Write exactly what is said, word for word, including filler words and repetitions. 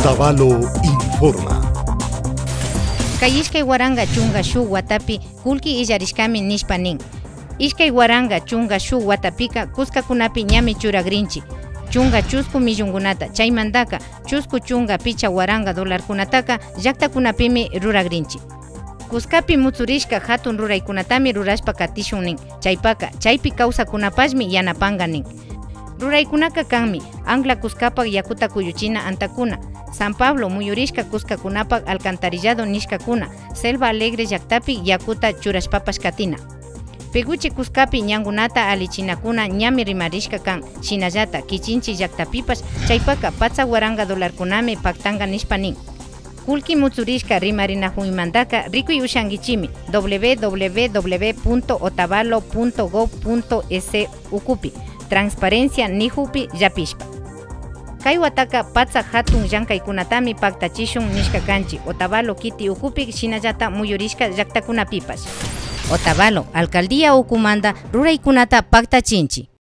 Otavalo informa. Kay ishkay waranka chunka shuk watapi kullki illarishkami nishpa nin. Ishkay waranka chunka shuk watapika kuskakunapi ñami churakrinchi chunka chusku millonkunata, chaymantaka chusku chunka pichka waranka dolarkunataka llaktakunapimi rurakrinchi. Kuskapi mutsurishka hatun ruraykunatami rurashpa katishun nin. Chaypaka chaypi kawsakkunapashmi yanapanka nin. Ruraykunaka kanmi ancla kuskapak yakuta kuyuchina antakuna, San Pablo muyurishka kuskakunapak alcantarillado nishkakuna, Selva Alegre llaktapi yakuta churashpapash katina. Peguche kuskapi ñankunata allichinakuna ñami rimarishka kan, shinallata kichinchi llaktapipash chaypaka patsak waranka dolarkunami paktanka nishpa nin. Kullki mutsurishka rimarinakuymantaka rikuy ushankichimi www punto otavalo punto gov punto es ukupi transparencia nikukpi llapishpa. Kay wataka patsak hatun llankaykunatami paktachishun nishka kanchi Otavalo kiti ukupi shinallata muyurishka llaktakunapipash. Otavalo alcaldía ukumanta ruraykunata paktachinchi.